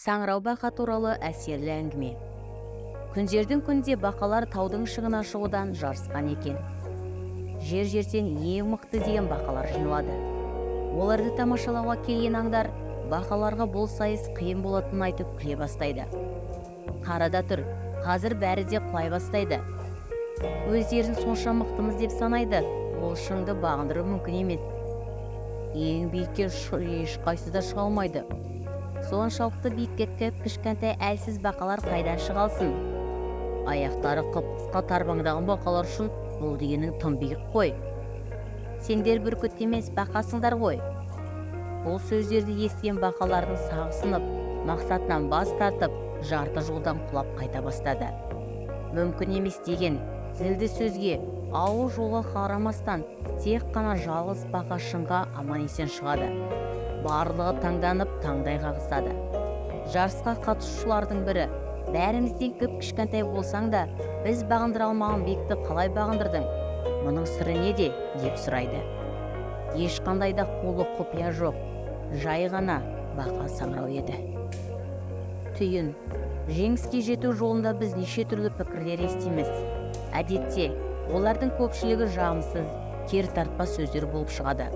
Саңырау бақа туралы әсерлі әңгіме. Күндердің күнде бақалар таудың шыңына шығудан жарысқан екен. Жер-жерден ең мықты деген бақалар жиналады. Оларды тамашалауға келген аңдар бақаларға бұл сайыс қиын болатынын айтып күле бастайды. Қара да тұр, қазір бәрі де құлай бастайды. Өздерін сонша мықтымыз деп санайды, ол шыңды бағындыру мүмкін емес. Ең биікке ешқайсысы да шыға алмайды. Соншалықты биікке кіп-кішкентай әлсіз бақалар қайдан шыға алсын? Аяқтары қып-қысқа тарбаңдаған бақалар үшін бұл дегенің тым биік қой. Сендер бүркіт емес, бақасыңдар ғой. Бұл сөздерді естіген бақалардың сағы сынып, мақсатынан бас тартып, жарты жолдан құлап қайта бастады. Мүмкін емес деген зілді сөзге, ауыр жолға қарамастан, тек қана жалғыз бақа шыңға аман-есен шығады. Барлығы таңданып, таңдай қағысады. Жарысқа қатысушылардың бірі: «Бәрімізден кіп-кішкентай болсаң да, біз бағындыра алмаған биікті қалай бағындырдың? Мұның сыры неде?» – деп сұрайды. Ешқандай да қулы құпия жоқ, жай ғана бақа саңырау еді. Түйін. Жеңіске жету жолында біз неше түрлі пікірлер естиміз. Әдетте, олардың көпшілігі жағымсыз, кері тартпа сөздер болып шығады.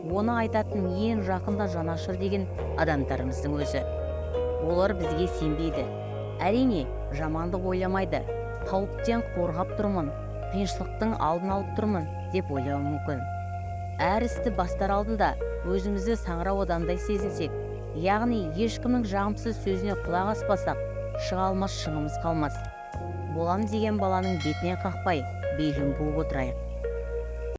Оны айтатын ең жақын да жанашыр деген адамдарымыздың өзі. Олар бізге сенбейді. Әрине, жамандық ойламайды. Қауіптен қорғап тұрмын, қиыншылықтың алдын алып тұрмын деп ойлауы мүмкін. Әр істі бастар алдында өзімізді саңырау адамдай сезінсек, яғни ешкімнің жағымсыз сөзіне құлақ аспасақ, шыға алмас шыңымыз қалмас. Болам деген баланың бетінен қақпай, белін буып отырайық.